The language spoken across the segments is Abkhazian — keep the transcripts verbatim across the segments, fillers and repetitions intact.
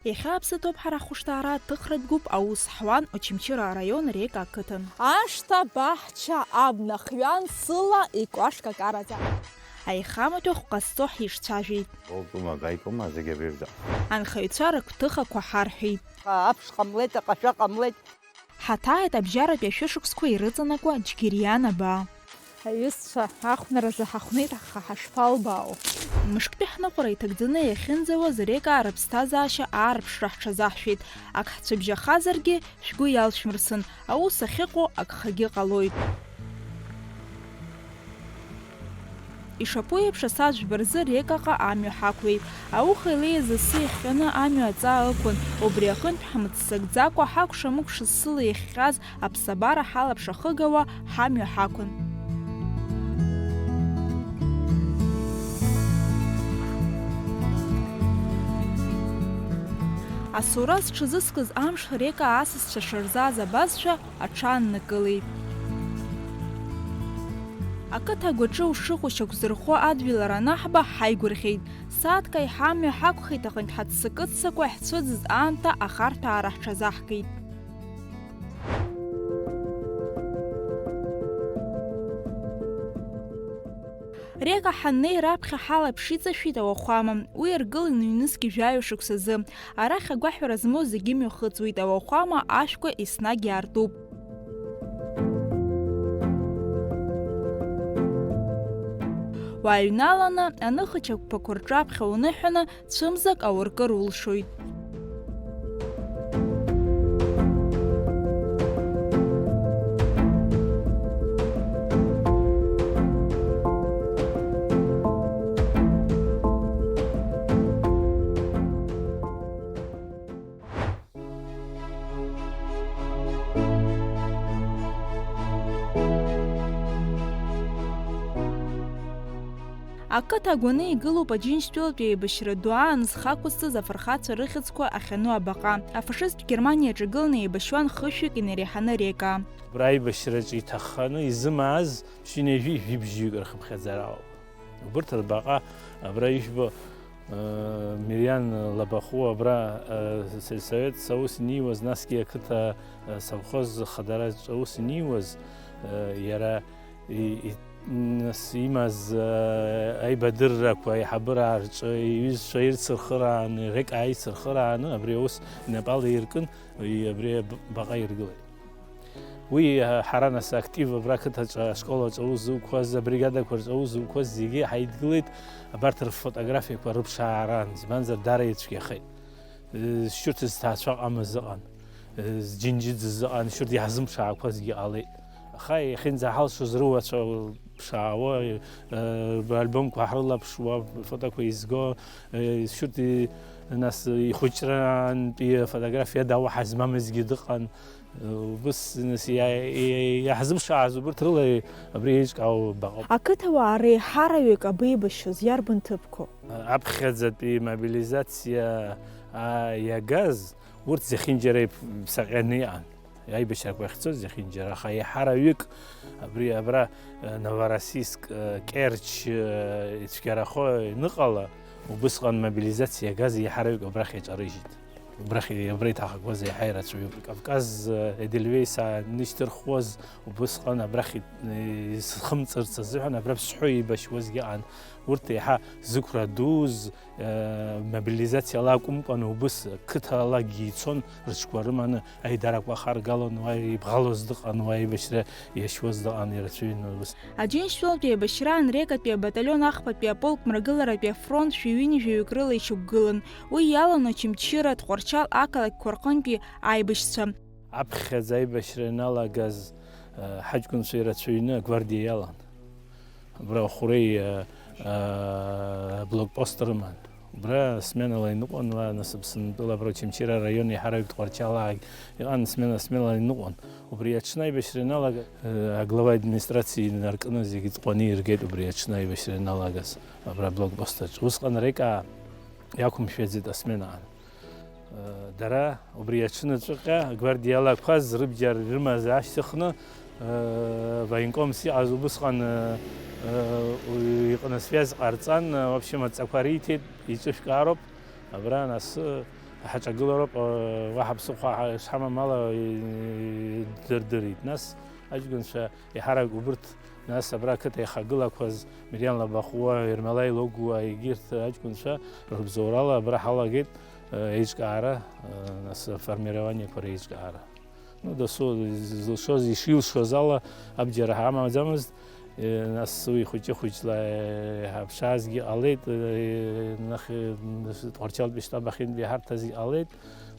Иахьа аԥсы ҭоуп ҳара ҳхәышҭаара аҭыхратә гәыԥ аус ҳуан Очамчыра араион Река ақыҭан. Ашҭа баҳча абна хҩан сыла икәашкакараӡа. Аихамҩатәы ахә ҟазҵо ҳишцәажәеит. Олтәума, гаитәума, зегьы абри рзы. Анхаҩцәа рыгәҭыхақәа ҳарҳәеит. Аԥш ҟамлеит, аҟашәа ҟамлеит. Ҳаҭааит абжьаратәи ашәышықәсқәа ирыҵанакуа Џьгьириан абаа. Аҩызцәа, ахәнаразы ҳахәнеит, аха ҳашԥалбаау? Мышктәи ҳныҟәара иҭагӡаны иахьынӡауаз Рекаа рыԥсҭазаашьа аарԥшра ҳҽазаҳшәеит. Ак ҳцәыбжьахазаргьы, шәгәы иалшәмырсын, аус ахьыҟоу агхагьы ҟалоит. Ишаԥу еиԥш, асааҭ жәба рзы Рекаҟа амҩа ҳақәлеит. Ауха илеиз асы иахҟьаны амҩа аҵаа ықәын. Убри аҟынтә ҳмыццакӡакәа, ҳакәша-мыкәша сыла иахҟьаз аԥсабара ҳалаԥш ахыгауа ҳамҩа ҳақәын. Асура зҽазыскыз амш Рекаа асасцәа шырзааз абазшәа аҽааннакылеит. Ақыҭа агәаҿы ушыҟоу шьақәзырхо адгьыл анаҳба ҳаигәырӷьеит. Сааҭк аиҳа амҩа ҳақәхеит, аҟынтә ҳаццакы-ццакуа иаҳцәыӡыз аамҭа ахарҭәаара ҳҽазаҳкит. Река ҳаннеи раԥхьа ҳалаԥш иҵашәеит ауахәама. Уи аргылан ҩнызқь жәаҩа шықәсазы. Арахь агәаҳәара змоу зегьы мҩахыҵуеит, ауахәама ашәқәа еснагь иаартуп. Уааҩналаны, аныхачақәпақәа рҿаԥхьа уныҳәаны, цәымзак ауркыр улшоит. Ақыҭа агәаны игылоуп Аџьынџьтәылатәи еибашьра ду аан зхы ақәызҵаз афырхацәа рыхьӡқәа ахьану абаҟа. Афашисттә Германиаҿы игыланы еибашьуан хышәҩык инареиҳаны Река. Абра аибашьраҿы иҭахханы изымааз ԥшьынҩажәи жәибжьҩык рхыԥхьаӡара ауп. Убырҭ рбаҟа абра ижәбо, э, Мириан Лабахәуа абра, э, сельсовет аус иниуаз, насгьы ақыҭа, э, совхоз хадара аус иниуаз, э, иара и-, и-, нас имаз, э, аибадыррақәа аиҳабыра рҿы иҩызцәа ирцырхырааны, Рекаа ицырхырааны абри аус инапала иркын, и-, абри аб-, баҟа иргылеит. Уи, ҳара нас актив абра ақыҭаҿы, ашколаҿы аус зуқәаз, абригадақәа рҿы аус зуқәаз зегьы ҳаидгылеит абарҭ рфотографиақәа рыԥшаараан, избанзар, даара ицәгьахеит. Шьурҭ зҭаацәа ҟамыз ыҟан, зџьынџьыӡыз ыҟан, шьурҭ иаҳзымԥшаақәазгьы ҟалеит. Аха иахьынӡаҳалшоз рыуацәа ԥшаауа, ральбомқәа ҳрылаԥшуа, фотоқәа изго, шьурҭ, нас ихәыҷраантәи афотографиа дауаҳа змамызгьы дыҟан. Убыс, нас, иа-, иа-, иаҳзыԥшааз убырҭ рыла абри еиҿкаау баҟоуп. Ақыҭауаа реиҳараҩык абеибашьыз иарбан ҭыԥқәоу? Аԥхьаӡатәи мобилизациа, а, иагаз, урҭ зехьынџьара иԥ-, ԥсаҟьаны иҟан. Аибашьрақәа ахьцоз зехьынџьара, аха еиҳараҩык абри абра, а, Новороссийск, а, Керчь, а, ицәгьарахо аныҟала, убысҟан мобилизациа иагаз еиҳараҩык абрахь иаҿарыжьит. Убрахь, абра иҭахақәаз еиҳа ирацәаҩуп. Кавказ, э, Едельвейс аанышьҭырхуаз, убысҟан абрахь, э, исхымҵырц азыҳәан, абра Ԥсҳәы еибашьуазгьы ыҟан. Урҭ еиҳа зықәра дуз, э, мобилизациала акәымкәан, убыс қыҭалагьы ицон, рыҽқәа рыманы, аидарақәа ахаргалон, уа ибӷалоз дыҟан, уа еибашьра иашьуаз дыҟан, ирацәаҩын убыс. Аџьынџьтәылатәи еибашьраан Рекатәи абаталион ахԥатәи аполк мрагыларатәи афронт шәи ҩынҩажәаҩык рыла ишьақәгылан. Уи иалан Очамчыра, Тҟәарчал ақалақьқәа рҟынтәи аибашьцәа. Аԥхьаӡа аибашьра ианалагаз, э, ҳаҷкәынцәа ирацәаҩны агвардиа иалан. Абра Хәреи, э, э, блокпост рыман. Убра сменала иныҟәон, уа насыԥ сынтәыла абра Очамчыра араион еиҳараҩык Тҟәарчалаагь иҟан, смена, сменала иныҟәон. Убри аҽны аибашьра ианалага, э, аглава администрациа инаркны зегьы ҵҟәаны иргеит убри аҽны аибашьра ианалагаз абра аблокпост аҿы. Усҟан Рекаа иақәымшәаӡеит асменаан. Э, дара убри аҽныҵәҟьа агвардиалақәаз рыбџьар рымаз аашьҭыхны, э, военкомс иҟаз убысҟан, э, э, иҟны связь ҟарҵан, э, в общем, адҵақәа риҭеит, иҿышәкаароуп. Абра нас, э, Ҳаҿагылароуп, уаҳа ԥсыхәа ҳа-, шҳамам ала идырдырит. Нас аҷкәынцәа еиҳарак убырҭ, нас абра ақыҭа ихагылақәаз Мириан Лабахәуа, Ермолаи Логәуа, егьырҭ аҷкәынцәа рыбзоурала абра ҳалагеит, еиҿкаара, нас аформированиеқәа реиҿкаара. Ну, дасу зылшоз, ишилшоз ала абџьар ҳамаӡамызт. Нас уи хәыҷы-хәыҷла, аԥшаазгьы ҟалеит, нах-, Тҟәарчалтәи штаб ахьынтәи ҳарҭазгьы ҟалеит.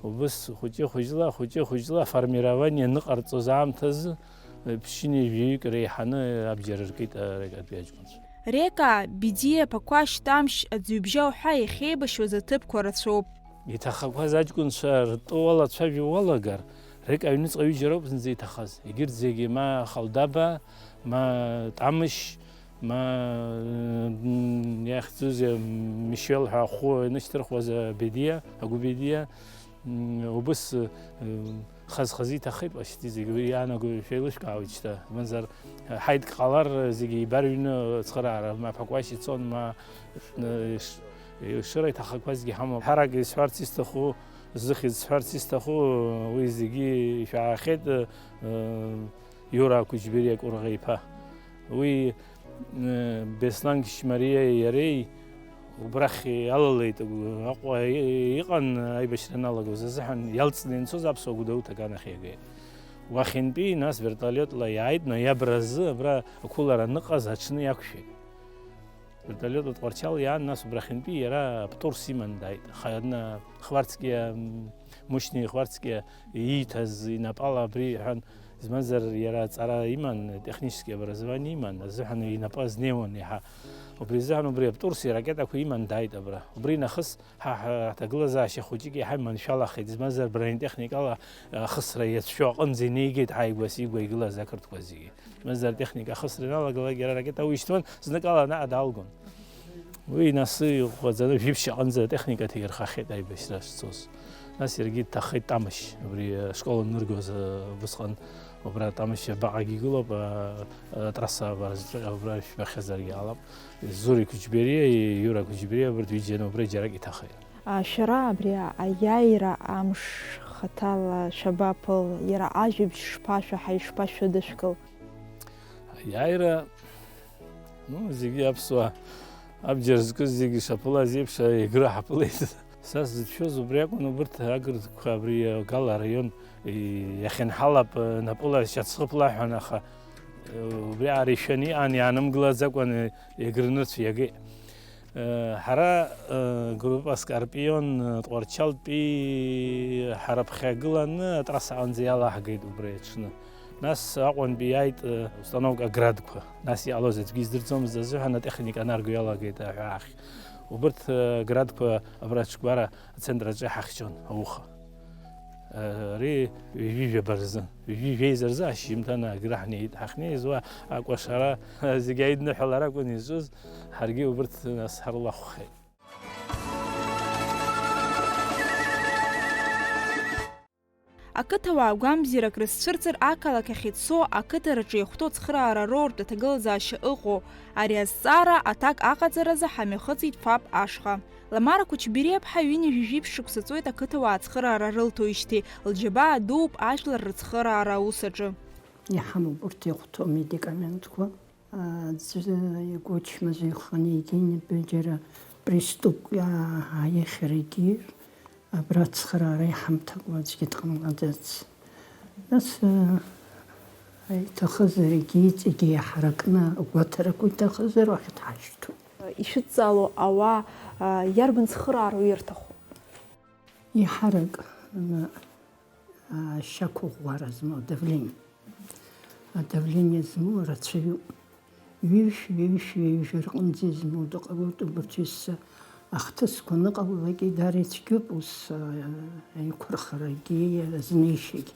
Убыс хәыҷы-хәыҷла, хәыҷы-хәыҷла аформирование ныҟарҵоз аамҭазы, ԥшьынҩажәаҩык реиҳаны абџьар ркит арекатәи аҷкәынцәа. Река, Бедиа, Ԥақәашь, Тамшь, Аӡҩыбжьа уҳәа иахьеибашьуаз аҭыԥқәа рацәоуп. Иҭахақәаз аҷкәынцәа ртәы уалацәажәо уалагар, Река аҩныҵҟа ҩыџьа роуп зынӡа иҭахаз. Егьырҭ зегьы ма Халдаба, ма Тамышь, ма, м, иахьӡузеи, Мишьел ҳәа ахәы ианышьҭырхуаз Бедиа, Агәбедиа, м, убыс, м, хаз-хазы иҭахеит, ҟасҵеит зегьы, уи иаанаго шәеилышәкаауеит шьҭа. Мамзар, ҳаидк ҟалар, зегьы еибарыҩны ацхыраара, ма Ԥақәашь ицон, ма, м, ш-, шыра иҭахақәазгьы ҳамоуп. Ҳарак исҳәарц исҭаху, зыхьӡ сҳәарц исҭаху, уи зегьы ишәаахьеит, ы, Иура Кәыҷбериа Кәырӷа-иԥа. Уи, ы, Беслан Кьычмариеи иареи убрахь иалалеит, Аҟәа и-, иҟан аибашьра аналагоз азыҳәан, иалҵны ианцоз Аԥсуа Гәдоуҭа аганахь иагеит. Уахьынтәи нас вертолиотла иааит, ноиабр азы абра ақәылара аныҟаз аҽны иақәшәеит. Вертолиотла Тҟәарчал иаан, нас убрахьынтәи иара птурс иман дааит. Аха, м, Хварцкиа, м, Мушьни Хварцкиа ииҭаз инапала абри иҳәан, измазар иара аҵара иман, технический образование иман, азыҳәан инапы азнеиуан иаҳа. Убри азыҳәан убри аптурс иракетақәа иман дааит абра. Убри нахыс ҳа, ҳа, ҳҭагылазаашьа хәыҷык иаҳа иманшәалахеит, измазар бронетехникала ахысра иацәшәо аҟынӡа инеигеит ҳааигәас игәа игылаз ақырҭқәа зегьы. Мазар техника ахысра иналагалак, иара аракета уишьҭуан, зныкала анаҟа даалгон. Уи нас иҟаҵаны жәиԥшь аҟынӡа атехника ҭаирхахьеит аибашьра шцоз. Нас иаргьы дҭахеит Тамышь, убри ашкол аныргоз, убысҟан убра Тамышь абаҟагьы игылоуп, а, атрасса абра зҿы-, абра шәбахьазаргьы ҟалап. Зури Кәыҷбериа, Иура Кәыҷбериа, абарҭ ҩыџьа убра џьарак иҭахеит. А, шәара абри аиааира амш хаҭала шәабаԥыл, иара ажәабжь шԥашәаҳа, ишԥашәыдышәкыл? Аиааира, ну, зегьы аԥсуаа абџьар зкыз зегьы шаԥылаз еиԥш, Егры ҳаԥылеит. Са сзыцәшәоз убри акәын, убырҭ агырқәа абри Гала араион иахьынҳалап, напыла шьацхыԥла ҳәан, аха убри ааришәаны иҟан, иаанымгылаӡакәан Егры нырцә иагеит. Ҳара, группа Скорпион, Тҟәарчалтәи ҳара ԥхьагыланы атрасса аҟынӡа иалаҳгеит убри аҽны. Нас Аҟәантәи иааит, установка Градқәа. Нас иҟалоз аӡәгьы издырӡомызт азыҳәан атехника анарго иалагеит аҳәаахь. Убырҭ, Градқәа абра аҽгәара ацентр аҿы иҳахьчон ауха. Ари ҩажәи жәаба рзы, ҩажәи жәеиза рзы ашьжьымҭан Агра ҳнеит. Ҳахьнеиз уа акәашара зегьы аидныҳәалара акәын изҿыз, ҳаргьы убырҭ нас ҳарлахәхеит. Ақыҭауаа гәамбзиарак рызцәырҵыр, ақалақь ахь ицо, ақыҭараҿы иахәҭоу ацхыраара роуртә аҭагылазаашьа ыҟоу, ари азҵаара аҭак аҟаҵаразы ҳамҩахыҵит ФАП ашҟа. Ламара Кәычбериаԥҳа ҩынҩажәи жәиԥшь шықәса ҵуеит ақыҭауаа ацхыраара рылҭоижьҭеи, лџьабаа дууп ажәлар рыцхыраара аус аҿы. Иҳамоуп урҭ иахәҭоу амедикаментқәа. Аӡәы игәы чмазаҩханы егьи џьара приступк иааихьарагьы абра ацхыраара иҳамҭакуа аӡәгьы дҟамлаӡац. Нас, а, иҭахызаргьы, иҵегьы иаҳаракны агәаҭарақәа иҭахызар уахь дҳашьҭоуп. Ишәыдҵало ауаа, а, иарбан цхыраароу ирҭаху? Иҳарак, м, а, шьақәыӷәӷәара змоу, давление. Адавление змоу рацәаҩуп. Ҩышә, ҩышә, ҩажәа рҟынӡа измоу дыҟалоит, убырҭ ҩызцәа ахҭысқәа аныҟалалак, дара ицәгьоуп ус, а, аиқәырхарагьы, азнеишьагьы.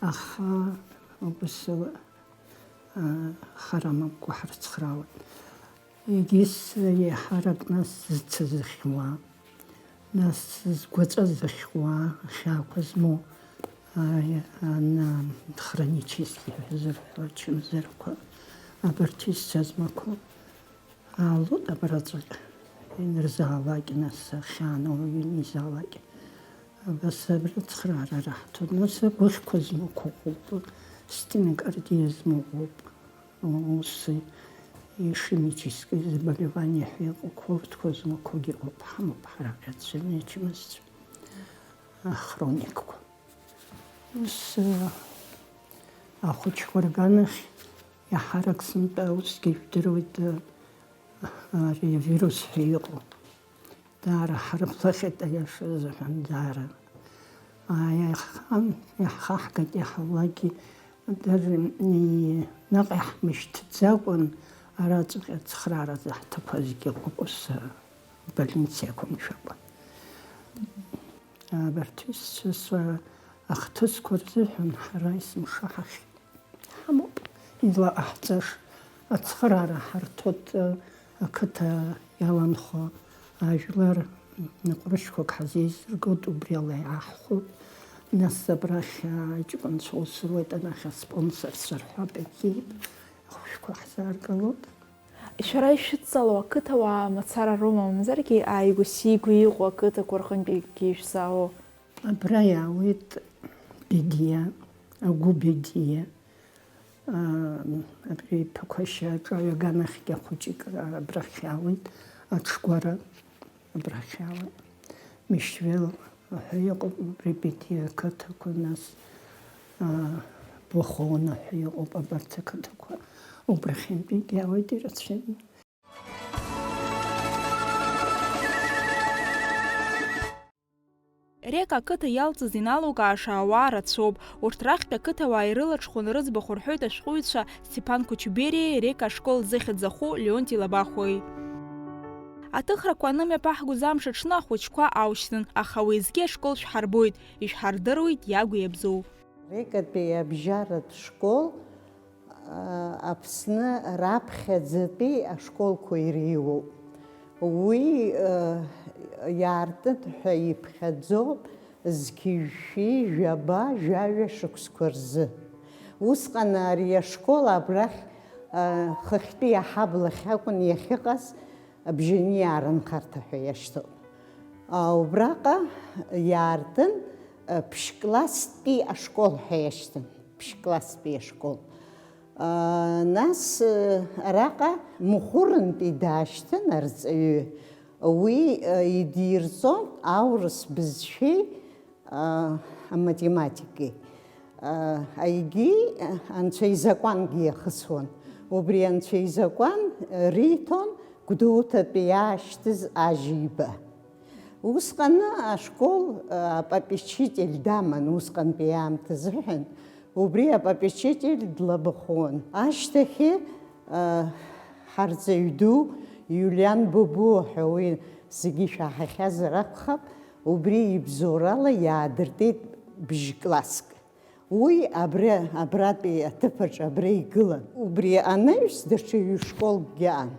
Аха убыс ала, а, хар амамкәа ҳрыцхраауеит. Егьыс еиҳарак нас зыццазыхьуа, нас згәаҵәа зыхьуа, ахьаақәа змоу, а, ана хронический ҳәа зырҳәо ачымазарқәа, абарҭ исцазмақәа аалоит абраҵәҟьа, ианырзаалак, нас ахьаанауа ианизаалак. Абас абра ацхраара раҳҭон, нас агәыхьқәа змоуқәа ыҟоуп, стенокардиа змоуп, ус ишемическое заболевание ҳәа иҟоу, ковидқәа змоуқәагьы ыҟоуп, ҳамоуп ҳара ачымазцәа, ахроникқәа. Ус, ахәыҷқәа рганахь иаҳарак сынтәа усгьы ижәдыруеит, ари авирус ҳәа иҟоу. Даара ҳарыԥлахьеит, аиаша азыҳәан, даара. Ааи, иаҳхан, иаҳхаҳгеит, иаҳауагьы, даже, и, наҟ иаҳмышьҭӡакәан, араҵәҟьа ацхрааразы ҳҭыԥ азгьы ҟәыкәса больница иақәымшәакәа. Абарҭ ҩызцәа са ахҭысқәа рзыҳәан ҳара есымша ҳахь ҳамоуп излаҟаҳҵаша. Ацхыраара ҳарҭоит, ақыҭа иаланхо ажәлар ҟәрышьқәак ҳазеизыргоит, убри ала иааҳхәоит. Нас абрахь аҷкәынцәа ус руеит, анахь аспонсорцәа рҳәап, егьи ахәшәқәа ҳзааргалоит. Шәара ишәыдҵало ақыҭауаа мацара роума, мамзаргьы ааигәа-сигәа иҟоу ақыҭақәа рҟынтәигьы ишәзаауоу? Абра иаауеит Бедиа, Агәы Бедиа, аа, абри Ԥақәашьа аҿаҩа аганахьгьы ахәыҷык абрахь иаауеит, Аҽгәара абрахь иаауеит, Мишьвел ҳәа иҟоуп, убри Бедиа ақыҭақәа, нас, аа, Бухона ҳәа иҟоуп, абарҭ ақыҭақәа убрахьынтәигьы иаауеит ирацәаҩны. Река ақыҭа иалҵыз иналукааша ауаа рацәоуп. Урҭ рахьтә ақыҭауаа ирылаҽхәаны рыӡбахә рҳәоит ашәҟәыҩҩцәа Стеԥан Кучубериеи Река ашкол зыхьӡ аху Леонти Лабахәуеи. Аҭыхрақәа анымҩаԥаҳгоз амш аҽны ахәыҷқәа аушьҭын, аха уеизгьы ашкол шәҳарбоит, ишәҳардыруеит иагу иабзоу. Рекатәи абжьаратә школ, а, Аԥсны раԥхьаӡатәи ашколқәа иреиуоуп. Уи, а, иаартын ҳәа иԥхьаӡоуп зқьи жәшәи жәаба жәаҩа шықәсқәа рзы. Усҟан ари ашкол абрахь, а, хыхьтәи аҳаблахь акәын иахьыҟаз, Абжьаниаа рынхарҭа ҳәа иашьҭоуп. А, убраҟа иаартын, а, ԥшь-класстәи ашкол ҳәа иашьҭан, ԥшь-класстәи ашкол. А, нас, а, араҟа Мухәырынтәи даашьҭын арҵаҩы. Уи, а, идирҵон аурыс бызшәеи, а, аматематикеи. А, егьи, а, анцәа изакәангьы иахысуан. Убри анцәа изакәан, а, риҭон Гәдоуҭатәи иаашьҭыз ажьиба. Усҟаны ашкол, а, апопечитель даман, усҟантәи аамҭазыҳәан, убри апопечитель длабахәуан. Ашьҭахьы, а, ҳарҵаҩ ду Иулиан Бобо ҳәа, уи зегьы ишәаҳахьазар акәхап, убри ибзоурала иаадыртит бжь-класск. Уи абра, абратәи аҭыԥаҿ абра игылан. Убри анаҩс даҽа ҩы школкгьы аан.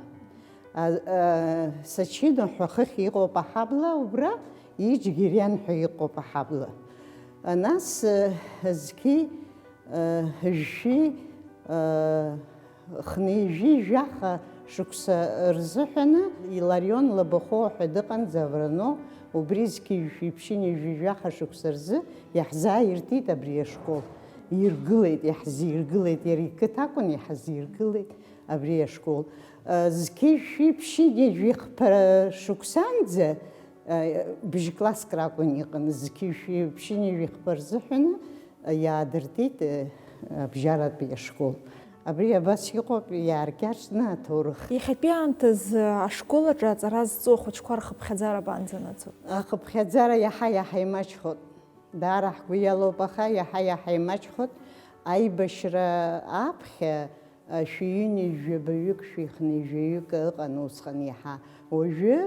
А, а, Сачино ҳәа хыхь иҟоуп аҳабла убра, Иџьгьериан ҳәа иҟоуп аҳабла. А, нас, а, зқьи, а, жәшәи, а, хнеижәи жәаха шықәса рзыҳәаны Иларион Лабахәуа ҳәа дыҟан, Заврано, убри зқьи жәшәи ԥшьынҩажәи жәаха шықәса рзы иаҳзааиртит абри ашкол. Иргылеит, иаҳзиргылеит, иара иқыҭа акәын, иҳазиргылеит абри ашкол. Зқьи жәшәи ԥшьынҩажәи хԥа шықәсанӡа, бжь-класск ракәын иҟан, зқьи жәшәи ԥшьынҩажәи хԥа рзыҳәаны иаадыртит, э, абжьаратәи ашкол. Абри абас иҟоуп, иааркьаҿны аҭоурых. Иахьатәи аамҭазы ашкол аҿы аҵара зҵо ахәыҷқәа рхыԥхьаӡара абанӡанаӡо? Ахыԥхьаӡара иаҳа-иаҳа имаҷхоит. Даара ҳгәы иалоуп, аха иаҳа-иаҳа имаҷхоит. Аибашьра аԥхьа, а, шәи ҩынҩажәи жәабаҩык, шәи хнеи жәаҩык ыҟан усҟан иаҳа. Уажәы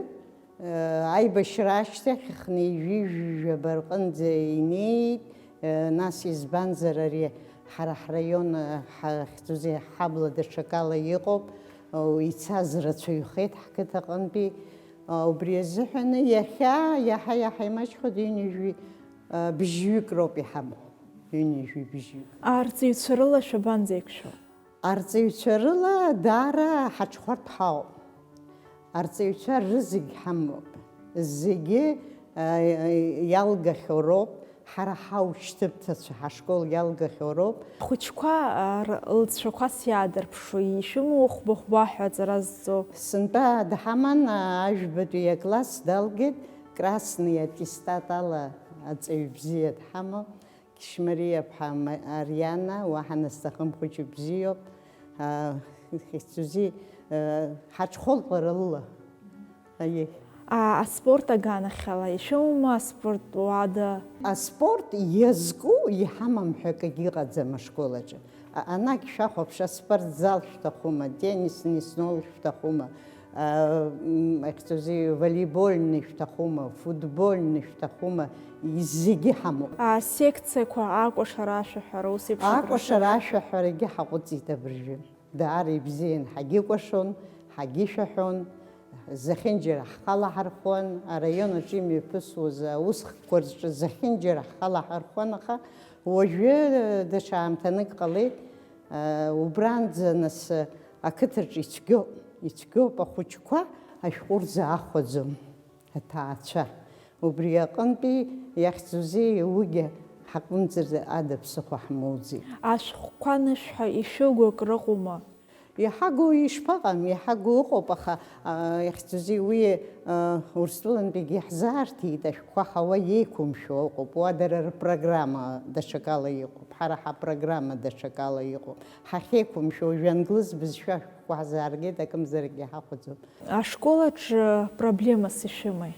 Аибашьра ашьҭахь хнеи жәи жәаба рҟынӡа инеит, нас избанзар ари ҳара ҳраион ҳахьӡузеи ҳабла даҽакала иҟоуп, ицаз рацәаҩхеит ҳқыҭаҟынтәи, убри азыҳәаны иахьа иаҳа-иаҳа имаҷхоит, ҩынҩажәи бжьҩык роуп иҳамоу, ҩынҩажәи бжьҩык. Арҵаҩцәа рыла шәабанӡеиқәшәо? Арҵаҩцәа рыла даара ҳаҽхәарҭәаауп. Арҵаҩцәа рызегь ҳамоуп. Зегьы, Иалгахьоу роуп, ҳара ҳаушьҭымҭацәа ҳашкол иалгахьоу роуп. Ахәыҷқәа, ар-, лҵшәақәас иаадырԥшуа, ишәымоу хәба-хәба ҳәа аҵара зҵо? Сынтәа дҳаман, ажәбатәи акласс далгеит, красный аттестат ала аҵаҩ бзиа дҳамоуп. Кьышьмариа-ԥҳа Ма-, Ариана, уаҳа насҭахым, хәыҷык бзиоуп. А, ихьӡузеи, а, ҳаҽхәылҟьара лыла. Аиеи. А, аспорт аганахьала ишәымоума аспорт уада? Аспорт иазку иҳамам ҳәа акгьы ыҟаӡам ашкол аҿы. А, анагь шәахәаԥш, аспортзал шәҭахума, теннисный стол шәҭахума? А, м, ихьӡузеи, волейбольный шәҭахума, футбольный шәҭахума, зегьы ҳамоуп. Асекциақәа, акәашара ашәаҳәара, ус еиԥш акәашара ашәаҳәарагьы ҳаҟәыҵит абыржәы. Даара ибзиан, ҳагьыкәашон, ҳагьышәаҳәон, зехьынџьара ҳхала ҳархәон, араион аҿы имҩаԥысуаз аусхкқәа рҿы зехьынџьара ҳхала ҳархәон, аха уажәы даҽа аамҭанык ҟалеит. Убранӡа нас ақыҭаҿы ицәгьоуп, ицәгьоуп ахәыҷқәа, ашәҟәы рзаахәаӡом аҭаацәа. Убри аҟынтәи иахьӡузеи уигьы ҳаҟәымҵыр ада ԥсыхәа ҳмоуӡеит. Ашәҟәқәа анышәҳәа ишәыгу акрыҟоума? Иҳагу ишԥаҟам, иҳагу ыҟоуп, аха, а, иахьӡузеи уи, а, Урыстәылантәигьы иаҳзаарҭеит, ашәҟәқәа ҳауа иеиқәымшәо ыҟоуп, уа дара рпрограмма даҽакала иҟоуп, ҳара ҳапрограмма даҽакала иҟоуп. Ҳахьеиқәымшәо, уажәы англыз бызшәа ашәҟәқәа ҳзааргеит, акымзарак иҳахәаӡом. Ашкол аҿы проблемас ишәымеи?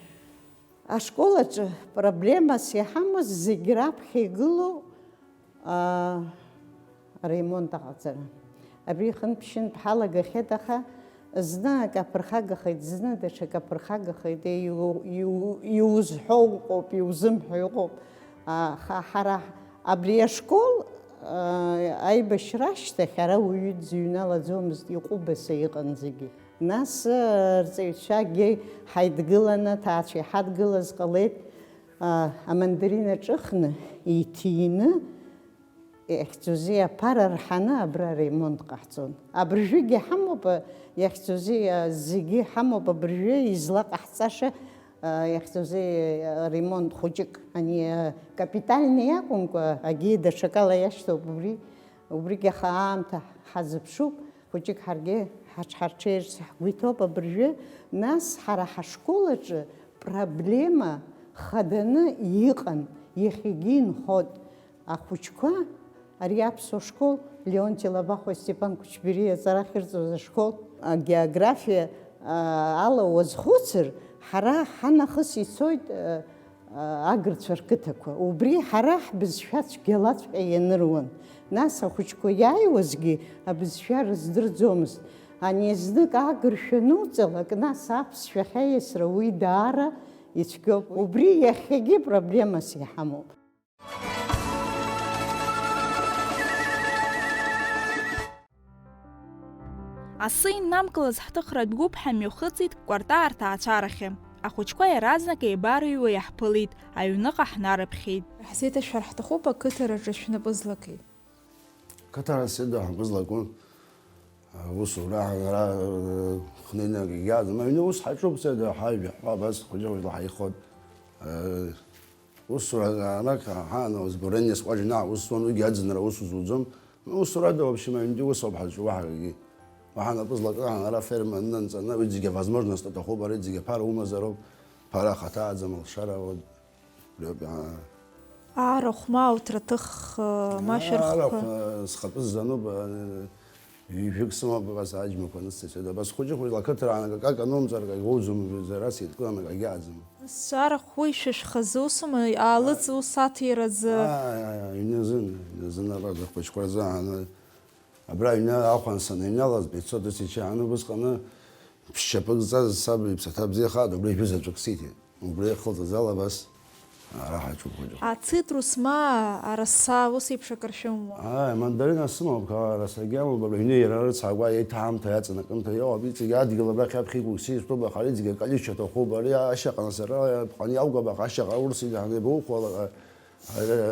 Ашкол аҿы проблемас иҳамаз зегь раԥхьа игылоу, аа, аремонт аҟаҵара. Абри хынтә-ԥшьынтә ҳалагахьеит, аха зны акы аԥырхагахеит, зны даҽакы аԥырхагахеит, иу-, иу-, иузҳәо ыҟоуп, иузымҳәо ыҟоуп. Аха ҳара абри ашкол, аа, аибашьра ашьҭахь ара уаҩы дзыҩналаӡомызт, иҟәыбаса иҟан зегьы. Нас, э, рҵаҩцәагьы ҳаидгыланы, аҭаацәа иҳадгылаз ҟалеит, а, амандарин аҿыхны, иҭины, иахьӡузеи аԥара рҳаны абра аремонт ҟаҳҵон. Абыржәгьы ҳамоуп, а, иахьӡузеи, а, зегьы ҳамоуп абыржәы излаҟаҳҵаша, а, иахьӡузеи, а, ремонт хәыҷык, ани, а, капитальный акәымкәа, агьи даҽакала иашьҭоуп убри, убригь аха аамҭа ҳазыԥшуп. Хәыҷык ҳаргьы ҳаҽҳарҽеирц ҳгәы иҭоуп абыржәы, нас ҳара ҳашкол аҿы проблема хаданы иҟан, иахьагьы инхоит. Ахәыҷқәа, ари аԥсуа школ, Леонти Лабахәуа, Степан Кәычбериа аҵара ахьырҵоз ашкол, агеографиа, а, ала уазхәыцыр, ҳара ҳанахыс ицоит, а, агырцәа рқыҭақәа. Убри ҳара ҳбызшәа цәгьалаҵәҟьа ианыруан. Нас ахәыҷқәа иааиуазгьы абызшәа рыздырӡомызт. Ани знык агыршәа ануҵалак, нас аԥсшәахь аиасра уи даара ицәгьоуп. Убри иахьагьы проблемас иҳамоуп. Асы иннамкылаз ҳҭыхратә гәыԥ ҳамҩахыҵит Кәартаа рҭаацәарахьы. Ахәыҷқәа иаразнак еибарыҩуа иаҳԥылеит, аҩныҟа ҳнарыԥхьеит. Ҳзеиҭашәар ҳҭахуп, ақыҭараҿы шәнапы злакеи? Қыҭара сыда ҳнапы злаку, аусура ҳара, хнеинак иаӡам. Аҩны ус ҳаҿуп, сыда ҳажәа, ҳәа абас хәыҷы-хәыҷла ҳаихот. Усура арак ҳаан, зборение сҟәаџьына аус зуан, уигьы аӡынра аус зуӡом. Усурада, в общем, аҩнтәи усоуп ҳазҿу, уаҳа акгьы. Уаҳа напы злакра ҳанара аферма нанҵаны, уи зегьы авозможность аҭахуп, ари зегьы аԥара умазароуп, ԥара ахаҭа аӡам, алшара, вот, лиоуп, аа. Арахә ма ауҭраҭых, ма шәырхқәа. Арахә, схатәы сзануп, Ҩажәик сымоуп абас аџьмақәа анысҵеицәеит. Абас хәыҷы-хәыҷла ақыҭраан акы анумҵар, акагь уоуӡом, ара сеидкыланы акагь аӡам. Сара хәы ишәышәхазы усума, аалыҵ ус аҭиразы? Ааи, ааи, ааи, аҩны азын, аҩны азын ара захәыҷқәа рзы ааны, абра аҩны ахәан саныҩналаз, пятьсот тысяч ааны, убысҟаны ԥшьшьапык зҵаз саб иԥсаҭа бзиахааит, убри жәызаҵәык сиҭеит. Убри ахылҵазала абас ара ҳаҿуп хәыҷы. Ацитрус ма араса ус еиԥш акыр шәымоума? Ааи, мандарина сымоуп, арасагьы амоуп, абри аҩны иара рыцҳагәа еиҭаамҭа иаҵанакымҭа иоуп, иҵегь адгьыл абрахь аԥхьа иқәу сизтәуп, аха иҵегь акалюча аҭахуп, ари ашьаҟа нас ара ԥҟан иалгап, аха ашьаҟа урс идаҳны иабаухәалак,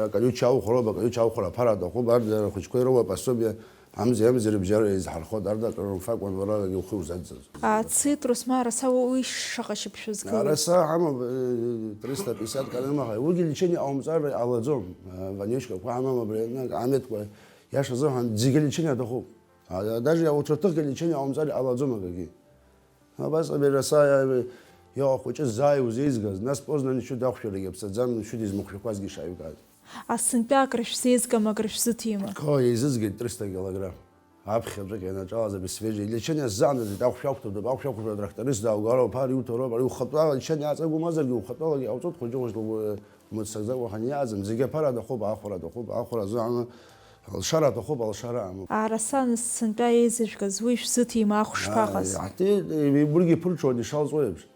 акалюча аухәароуп, акалюча аухәара аԥара аҭахуп, ар дара рхәыҷқәа ироуа пособие Амзи-амзи рыбжьара еизҳархоит, арҭ акры рымфакәан уара акгьы ухы узадҵыз. Ацитрус ма араса уи шаҟа шьыбжьы згылоу? Араса ҳамоуп, э, триста пятьдесят калимаха. Уигьы лечение ҟаумҵар ҟалаӡом. Э, вонючкақәа ҳамам абри, анаҩс амедқәа, иаша азыҳәан, зегьы лечение аҭахуп. А, даже иауцәырҭыхгьы лечение ҟаумҵар иҟалаӡом акгьы. Абас абри араса иа-, иаҟа хәыҷы заа иузеизгаз, нас Познан ишәы дахәшәарагьы аԥсаӡам, ишәы дизмыхәшәақәазгьы ишаҩгаз. Асынтәа акрышәзеизгама, акрышәзыҭима? Ко, еизызгеит триста килограмм. Аԥхьаҵәҟьа ианаҿалаз абри свежа. Илечение сзаанаҵеит, ахәшә ақәҭәатәуп, ахәшә ақәыртәа атракторист дааугароуп, ар иуҭароуп, ари ухатәала лечение аҵагь умазаргьы, ухатәалагьы иҟауҵоит, хәыҷы-хәыҷла угәы умыццакӡакәа уахьыниааӡам, зегьы аԥара аҭахуп, аахәара аҭахуп, аахәара азыҳәан алшара аҭахуп, алшара амоуп. Араса сынтәа еизыжәгаз уи шәзыҭима, ахә шԥаҟаз? Ааи, иаҳҭеит, урҭгьы ԥырҽуан ишалҵуа еиԥш.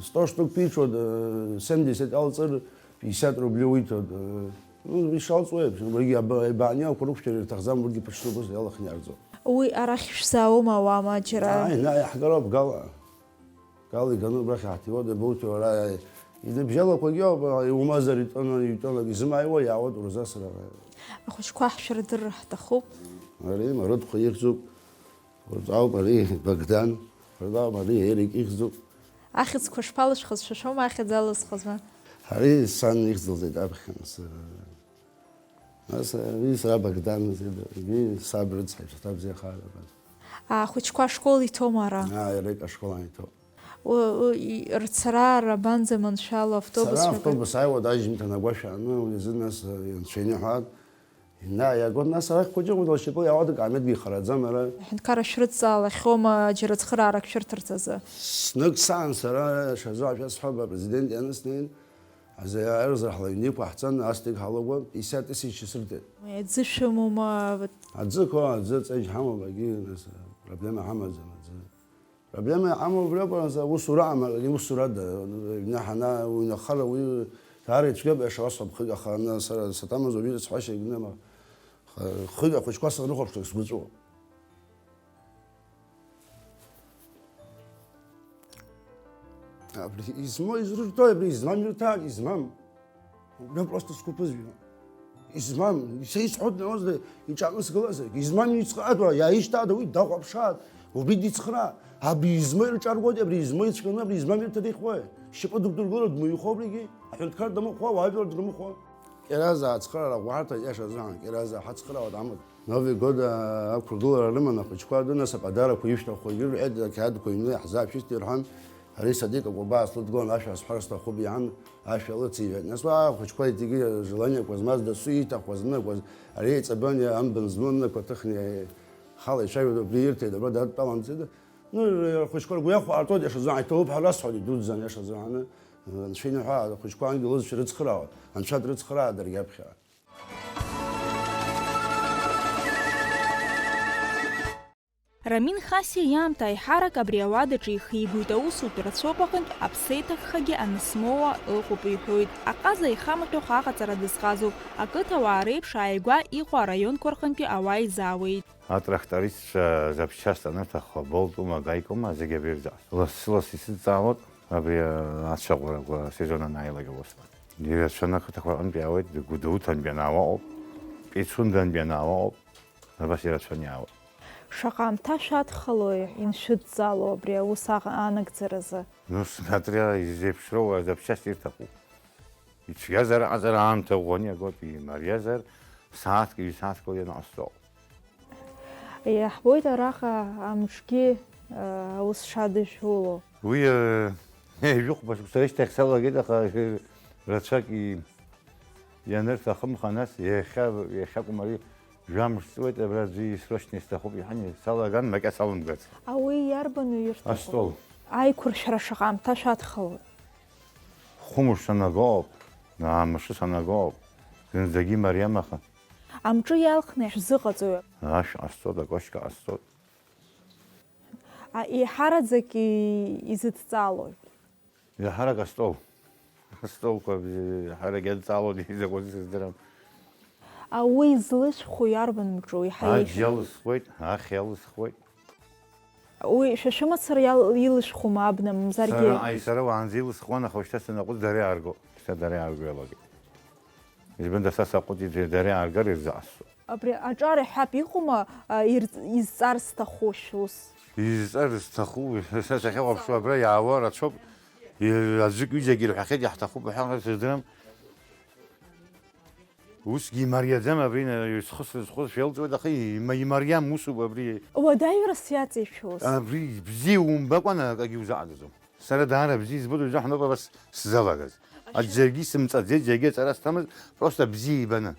Сто штук ԥиҽуан, семьдесят алҵыр, пятьдесят рубли уиҭон. Ну, ишалҵуа еиԥш, уигьы аба-, абаниақәа рықәшәар ирҭахӡам, урҭгьы ԥыҽны убас иалаханы иарҵон. Уи арахь шәзаауама, ауама џьара? Ааи, наҟ иаҳгароуп, гала. Гала иганы убрахь иаҳҭиуеит, иабоуҭеи уара, иныбжьалақәагьы ауп, иумазар итәаны, итәалак изымааиуа иаауеит уразы асра. Ахәыҷқәа ҳшәырдырыр ҳҭахуп. Ари марыҭхәа ихьӡуп. Урҭ ауп ари Богдан, урҭ ауп ари Ерик ихьӡуп. Ахьӡқәа шԥалышәхыз, шәа шәоума ахьӡ алызхыз, ма? Ари сан ихьӡ лҵеит аԥхьа, нас, нас ари сара Богдан лҵеит, егьи саб рыцҳа, ишьаҭа бзиахаара абас. Ахәыҷқәа ашкол иҭоума ара? Аа, Ерик ашкол ан иҭоуп. У-, у-, и-, рцара ара банӡа маншәало автобус Сара ҳәа акы? Автобус ааиуа, аҩажәымҭан агәашә ааны, уи азы нас, э, анцәа иныҳәа, Ина, иагон, нас арахь хәыҷы-хәыҷла шьапыла иауада, акаамеҭгьы ихараӡам ара. Аҳәынҭқарра шәрыдҵаалахьоума џьара цхыраарак шәырҭарц азы? Знык саан сара, шәазыҳәа шәасҳәап, апрезидент ианыснеин, азы аерзар ҳлаҩны иқәаҳҵан, астик ҳалагәа, пятьдесят тысяч сырҭеит. Аӡы шәымоума? Аӡы қәа, аӡы ҵеџь ҳамоуп, агьи, нас, проблема ҳамаӡам аӡы. Проблема иҟама убриоуп, нас аусура амаҟагьы усурада, аҩны ҳана-, уҩнахара уи даара ицәгьоуп, иаша уасҳәап, хҩык, аха ана сара саҭамыз уажәы сҳәашьа икны, аха хҩык ахәыҷқәа срыхәаԥшлак сгәы ҵәуо. Абри измоу изрырҭои, абри измам ирҭааит, измам. Убра просто сгәы ԥызжәо. Измам, са исҳәо днаозда, иҿаҟны сгылазаргь, измам ицхраатәуа, иааишьҭаада уи дахәаԥшааит, убри дицхраа. Абри измоу ирҿаргәоит, абри измоу ицәгьаны, абри измам ирҭадихуеи? Шьапы дықәдыргыло дмыҩхо убригьы? Аҳәынҭқар дамыхәо, ауаажәлар дрымыхәо? Кьеразаа ацхыраара ӷәӷәарҭа иаша азыҳәан, Кьеразаа ҳацхыраауа дамоуп. Новый год, а, ақәыргылара рыман ахәыҷқәа, рнасыԥ адаара ақәа ишәҭахқәагьы рҳәеит, ақьаадқәа иҩны иаҳзаашьҭит ирҳәан, ари Садиқ акәабаа слыдгылан, ашәа асҳәар сҭахуп иҳәан, ашәа лыциҳәеит. Нас уа ахәыҷқәа зегьы желаниақәа змаз, дасу ииҭахқәаз, зынақәаз, ари еиҵабын, амбан змоу нақәа ҭыхны ихала ицәажәоит, убри ирҭеит, абра дадтәалан, ну, ахәыҷқәа ргәы иахәо ҟарҵоит, иашазы, иҭабуп ҳәа расҳәоит, идуӡӡан, иашазы, аны, анцәа иныҳәа, ахәыҷқәа ангелозшәа рыцхраауан, анцәа дрыцхраа даргьы аԥхьа. Рамин Хасиа иаамҭа аиҳарак абри ауадаҿы ихигоит, аусутә рацәоуп аҟынтә, аԥсеиҭыххагьы анысмоуа ыҟоуп иҳәоит. Аҟаза ихамаҭәахә аҟаҵара дазҟазоуп, ақыҭауаа реиԥш ааигәа иҟоу араионқәа рҟынтәи ауаа изаауеит. Атрактористцәа запчасть анырҭахха, болтума, гайкума, зегьы абри ирзаҳ-, лассы-лассы исыдҵаауеит, абри ацәаӷәарақәа асезон анааилак усҟан. Ирацәаны ақыҭақәа рҟынтә иаауеит, Гәдоуҭантә ианаауа ыҟоуп, Пицундантә ианаауа ыҟоуп, абас ирацәаны иаауеит. Шаҟа аамҭа шәадхалои иншәыдҵало абри аус аҟ-, анагӡаразы? Ну, смотря изеиԥшроу азапчасть ирҭаху. Ицәгьазар аҟаҵара аамҭа ӷәӷәаны иагоит, имариазар сааҭк, ҩ-сааҭк уаҩы ианаҟасҵо. Иаҳбоит араҟа амҿгьы, э, аус шадыжәуло. Уи, э, ҩажәихәба шықәса рышьҭахь салагеит, аха, э, рацәак и-, ианырҭахымха, нас иахьа, иахьакәым ари Жәамш ҵуеит, абра аӡәы исрочно исҭахуп иҳәан, салаган, макьа салымгац. А уи иарбану ирҭаху? Астол. Аиқәыршәара шаҟа аамҭа шәадхалоит? Хәымш санагоуп, аамышьҭа санагоуп, зынӡагьы имариам аха. Амҿы иалхны шәзыҟаҵои? Ашә ҟасҵоит, акошька ҟасҵоит. А, еиҳараӡак и-, изыдҵалои? Иаҳарак астол. Астолқәа бзи-, иаҳарак иадҵаалоит, изакәыз сыздырам. А, уи злышәху иарбан мҿу? Иаҳа Аџь еиӷьу? Иалысхуеит, ахь иалысхуеит. Уи шәа шәымацара иал-, илышәхума абна, мамзаргьы? Сара, аи, сара уаанӡа илысхуан, аха уажәшьҭа санаҟәыҵ, дара иаарго. Шьҭа дара иаарго иалагеит. Избанда са саҟәыҵит, дара иааргар ирзаҟасҵо. Абри аҿар иҳәап, иҟоума, а, ирҵ-, изҵар зҭаху шәус? Изҵар зҭаху, са сахьахәаԥшуа абра иаауа рацәоуп. И-, аӡәык ҩыџьагьы ирҳәахьеит, иаҳҭахуп уҳәа, сыздырам. Усгьы имариаӡам абри, на-, схы сызхоз шәеилҵуеит, аха има-, имариам усуп абри. Уадаҩрас иаҵишәоз? Абри бзиа умбакәан акагьы узаҟанаҵом. Сара даара бзиа избоит, уажәы ҳаноуп абас сзалагаз. Аӡәгьы сымҵаӡеит, џьаргьы аҵара сҭамызт, просто бзиа ибаны.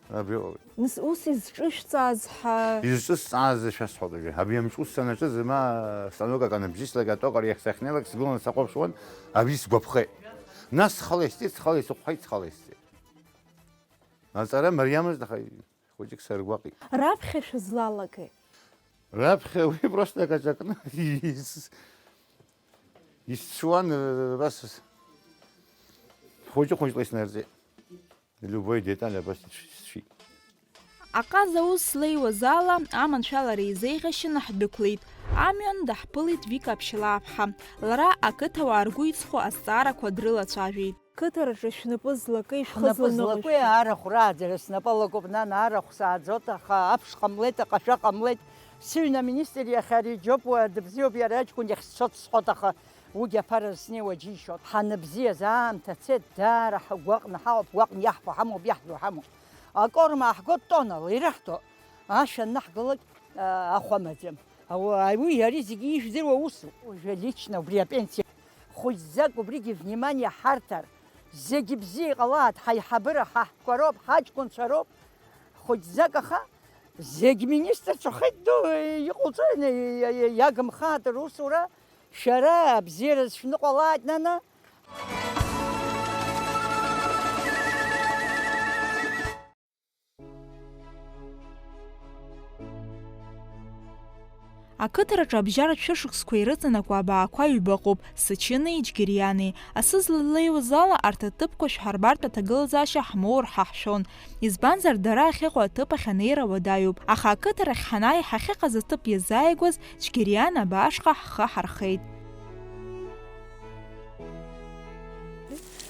Абри ауп. Нас ус изҿышәҵааз ҳа- Изҿысҵааз шәасҳәоит уажәы. Абри амҿ ус санаҿыз, ма станок аҟны бжьыслак атокар иахь сахьнеилак, сгыланы сахәаԥшуан, абри сгәаԥхеит. Нас схала исҵеит, схала исыхәҳаит, схала исҵеит. Аҵара мариамызт, аха хәыҷык саргәаҟит. Раԥхьа шәызлалагеи? Раԥхьа уи просто акаҿакны ис-, исцәуан, э, абас хәыҷы-хәыҷла иснарҵеит. Любой деталь абас исшьит. Аҟаза аус злеиуаз ала, аманшәалара изеиӷьашьаны ҳдәықәлеит. Амҩан даҳԥылеит Вика Аԥшьалаԥҳа. Лара ақыҭауаа ргәы иҵхо азҵаарақәа дрылацәажәеит. Қыҭараҿы шәнапы злакеи, шәхы Ҳнапы зланыҟәеи? Злакуи арахә рааӡара снапы алакуп, нан, арахә сааӡоит, аха аԥш ҟамлеит, аҟашәа ҟамлеит. Сыҩны аминистр иахьа ари џьоуп, уа дыбзиоуп, иара аҷкәын иахь сцоит сҳәоит, аха уигьы аԥара снеиуа џьишьоит. Ҳаныбзиаз аамҭа цеит, даара ҳгәаҟны ҳауп, гәаҟны иаҳфо ҳамоуп, иаҳдоу ҳамоуп. Акорма ааҳгоит тоннала, ираҳҭо, ашә аннаҳгалак, а, ахәа амаӡам. Ауаҩы иареи зегьы ижәдыруа усуп. Уажәы лично убри апенсиа хәыҷӡак убригьы внимание ҳарҭар, зегьы бзиа иҟалааит, ҳаиҳабыра ҳаҳкәароуп, ҳаҷкәынцәа роуп, хәыҷӡак аха, зегь министрцәахеит, ду, иҟауҵои, иагымхааит русура, шәара абзиараз шәныҟәалааит, нана. Ақыҭараҿы абжьаратә шәышықәсқәа ирыҵанакуа абаақәа ҩба ыҟоуп, Сычыни Џьгьыриани. Асы злалеиуаз ала, арҭ аҭыԥқәа шәҳарбартә аҭагылазаашьа ҳмоур ҳәа ҳшәон. Избанзар, дара ахьыҟоу аҭыԥ ахь анеира уадаҩуп, аха ақыҭарахь ҳанааи, ҳахьыҟаз аҭыԥ иазааигәаз, Џьгьыриан абаашҟа ҳхы ҳархеит.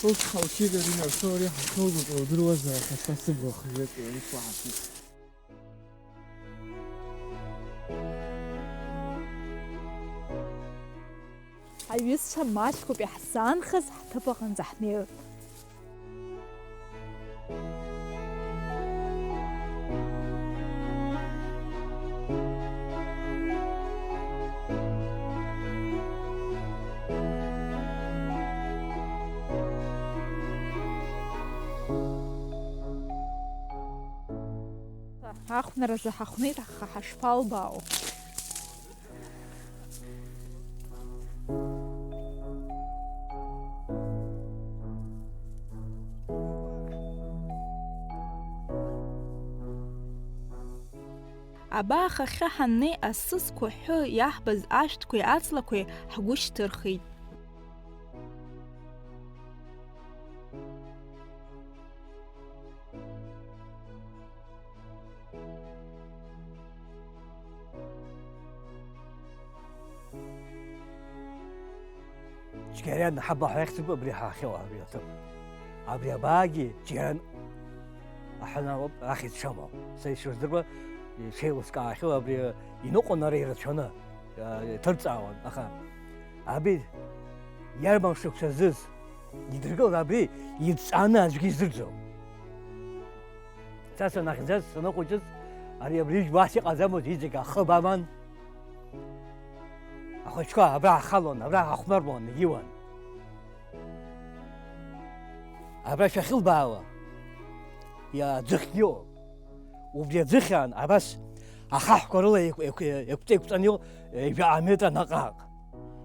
Ус ҳаучызар, инарсоури ҳахылгоит, удыруазар, аха са сыбла хжәеит, ус уаҳахьеит. Аҩызцәа, маҷқәоуп иаҳзаанхаз, ҳҭыԥ аҟынӡа ҳнеиуеит. Ахәнаразы ҳахәнеит, аха ҳашԥалбаау? Абаахахьы ҳаннеи, асы зқәыҳәҳәы иаҳбаз ашәҭқәеи аҵлақәеи ҳгәы шьҭырхит. Џьгьариан ҳабла ҳәа ихьӡуп абри ҳахьыҟоу абри аҭыԥ. Абри абаагьы Џьгьариан аҳәанароуп ахьӡ шамоу. Са ишыздыруа, ишеилыскаахьоу абри иныҟәон ара ирацәаны, иҭырҵаауан, аха абри иарбан шықәса зыз идыргылан абри идҵааны аӡәгьы издырӡом. Са санахьӡаз, саныхәыҷыз, ари абри ижәбо ас иҟаӡамызт, иҵегь ахыб аман. Ахәыҷқәа абра ҳхалон, абра ҳахәмарлон, егьиуан. Абра шәахьылбаауа, иа-, аӡыхьгьы ыҟоуп. Убри аӡыхьаан абас ахаҳәқәа рыла еиқә-, еиқә-, еиқәҵа-еиқәҵаны иҟоу, ҩажәа метра наҟ-ааҟ.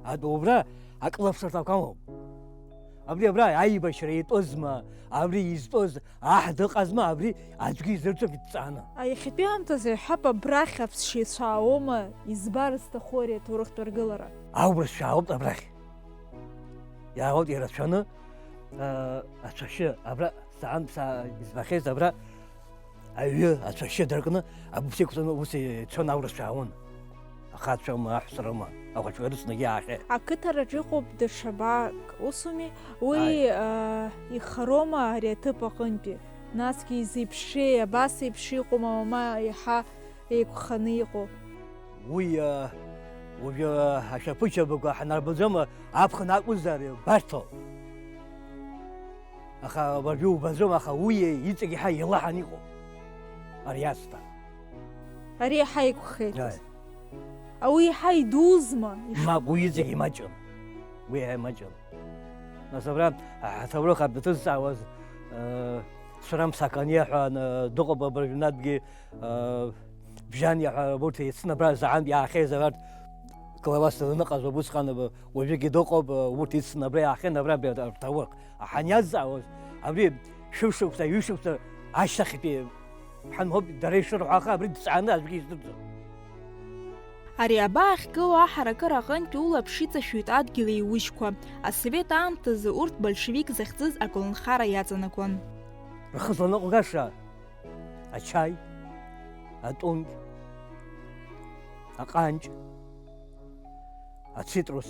Адәы убра акылԥшырҭақәа амоуп. Абри абра аибашьра итәызма, абри изтәыз Аҳ дыҟазма, абри аӡәгьы изырӡом идҵааны. А, иахьатәи аамҭазы иҳәап, абрахь аԥсшьаҩцәа аауоума, избар зҭаху ари аҭоурыхтә аргылара? Аурысшәа аауп абрахь. Иаауеит ирацәаны, а, ацәашьы, абра саан, са-, избахьеит абра аҩы ацәашьы дыркны, абыԥс иқәҵаны ус ицон аурысшәа аауан. Ахацәа рыма, аҳәса рыма, ахәыҷқәа ирыцнагьы аахьеит. Ақыҭараҿ иҟоуп даҽа баак, усуми? Уи, Ааи. Ыы, ихароума ари аҭыԥ аҟынтәи? Насгьы изеиԥшеи, абас еиԥш иҟоума, мама иаҳа еиқәханы иҟоу? Уи, а, уажәы, а, ашәаԥыџьаԥқәа ҳанарбаӡом, а, аԥхын акәызар, барҭо. Аха уажәы убаӡом, аха уи иҵегь иаҳа илаҳан иҟоуп ари асҭа. Ари иаҳа еиқәхеит. Ааи. Ауи иаҳа идузма? Мап, уи иҵегь имаҷын. Уи иаҳа имаҷын. Нас абра ҳаҭоурых аб дызҵаауаз, э, Сурам Саканиа ҳәа, э, дыҟоуп абыржәнатәгьы, э, Бжьаниа ҳәа, урҭ еицны абра заҟантә иаахьеизар, арҭ Клавас даныҟаз убысҟан, э, уажәыгьы дыҟоуп, э, урҭ ицны абра иаахьан, абра, абра, арҭ ауак. Ҳаниазҵаауаз, абри шәышықәса, ҩышықәса ашьҭахьтәи ҳанҳәоуп, дара ишырҳәо, аха абри дҵааны аӡәгьы издырӡом. Ари абаа ахьгылоу аҳаракыра аҟынтә улаԥш иҵашәоит адгьыл еиужьқәа. Асовет аамҭазы урҭ большевик захьӡыз аколнхара иаҵанакуан. Рхы зланыҟәгаша ачаи, атунқь, аҟанҷ, ацитрус,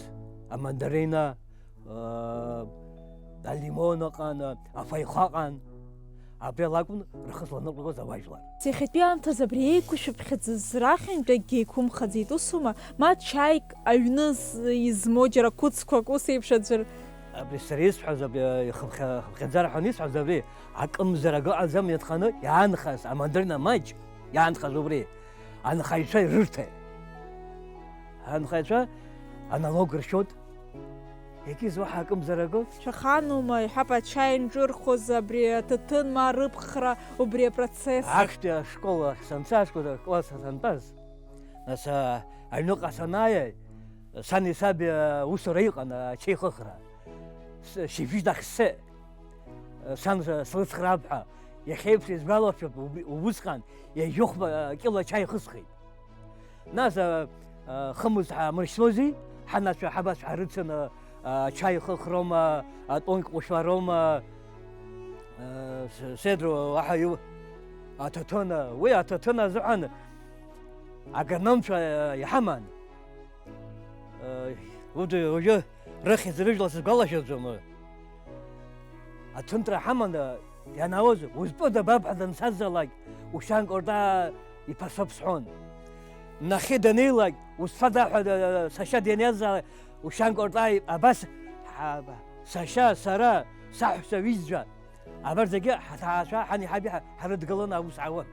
амандарина, э, алимон ыҟан, афаҩхәа ыҟан. Абри ала акәын рхы зланыҟәгоз ауаажәлар. Иахьатәи аамҭазы абри еиқәшәыԥхьыӡыз рахьынтә акгьы еиқәымхаӡеит, усума? Ма чаик аҩны з-, измоу џьара қәыцқәак, ус еиԥш аӡәыр. Абри сара исҳәаз, абри, э, ихыԥхьа-, хыԥхьаӡара ҳәа исҳәаз, абри акымзарак ыҟаӡам, ианханы иаанхаз амандарина маҷ иаанхаз убри анхаҩцәа ирырҭеит. Анхаҩцәа аналог ршьоит. Егьыс уаҳа акымзарак ыҟоуп. Шәаханума, иҳәап, ачаи нҿырхуаз, абри аҭаҭын ма рыԥхра, убри апроцесс? Актәи ашкол ахь санца, ашкол акласс сантәаз, нас, а, аҩныҟа санааи, сани саби аусура иҟан, ачаи хыхра. С-, шьыжьнахь сцеит, сан с-, слыцхраап ҳәа. Иахьеиԥш исгәалашәоит, убри, убысҟан ҩажәихәба кьыла ачаи ихысхит. Нас, а, а, хымз ҳамыршьнози, ҳанацәа ҳабацәа ҳрыцын, а, а, ачаи хыхроума, атонк ҟәышәароума, а, с-, седру аҳаиу аҭаҭын, а, уи аҭаҭын азыҳәан агрономцәа, а, иҳаман. А, уд-, уажәы рыхьӡ-рыжәла сызгәалашәаӡом. Аҭынра ҳаманы ианаоз, узтәыда баб ҳәа дансазҵаалак, Ушьан Кортаа иԥа соуп сҳәон. Нахьхьи данеилак, узфада ҳәа, э, сашьа даниазҵаалак, Ушьан Кортаа абас, ҳа-, сашьа, сара, саҳәса, ҩызцәа, абарҭ зегьы ҳаҭаацәа, ҳани ҳаби ҳа-, ҳарыдгыланы аус ҳауан.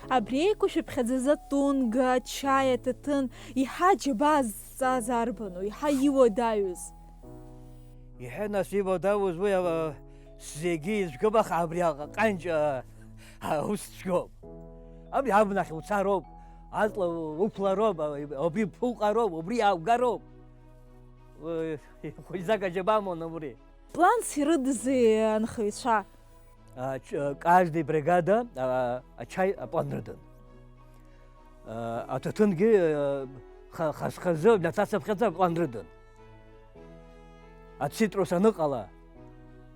Абри еиқәшәыԥхьаӡаз атунга, ачаи, аҭаҭын, иҳа аџьабаа зҵаз арбану, иҳа иуадаҩыз? Иҳәа, нас, иуадаҩыз уи, а, зегьы изгәамаха абри аҟанҷ, а, аус цәгьоуп. Абри абнахь уцароуп, аҵла уқәлароуп, а, убри ԥуҟароуп, убри иааугароуп. Уи, хәыҷӡак аџьабаа амоуан убри. Планс ирыдзи анхаҩцәа? А, ч-, каждый бригада, а, ачаи аплан рыдын. А, аҭаҭынгьы, а, ха-, хаз-хазы, ҩнаҭацыԥхьаӡа аплан рыдын. Ацитрус аныҟала,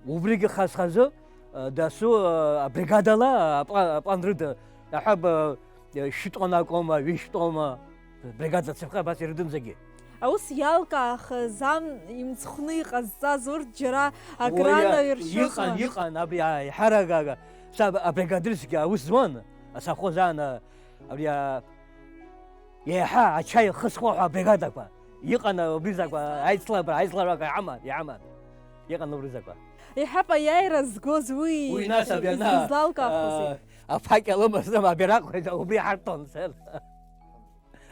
убригьы хаз-хазы, а, дасу, а, абригадала апла-, аплан рыдын. Аҳәа, ба-, шәтәы акоума, ҩышә тәоума, бригада цыԥхьа абас ирыдын зегьы. Аус иалкаахаз, ан имцхәны иҟазҵаз урҭ џьара акрана Уи, иршьозма? Иҟан, иҟан, абри аиҳарак, ага, саб-, абригадирсгьы аус зуан, асовхоз аан, а, абри, а, еиҳа ачаи хысхуа ҳәа абригадақәа. Иҟан убри закәа, аицлабра, аицлабрақәа иҳаман, иҳаман. Иҟан убри закәа. Еиҳа аиааира згоз уи Уи нас абри ана, излалкаахозеи? А, аԥакьа лымазым, абираҟ, убри ҳарҭон сел.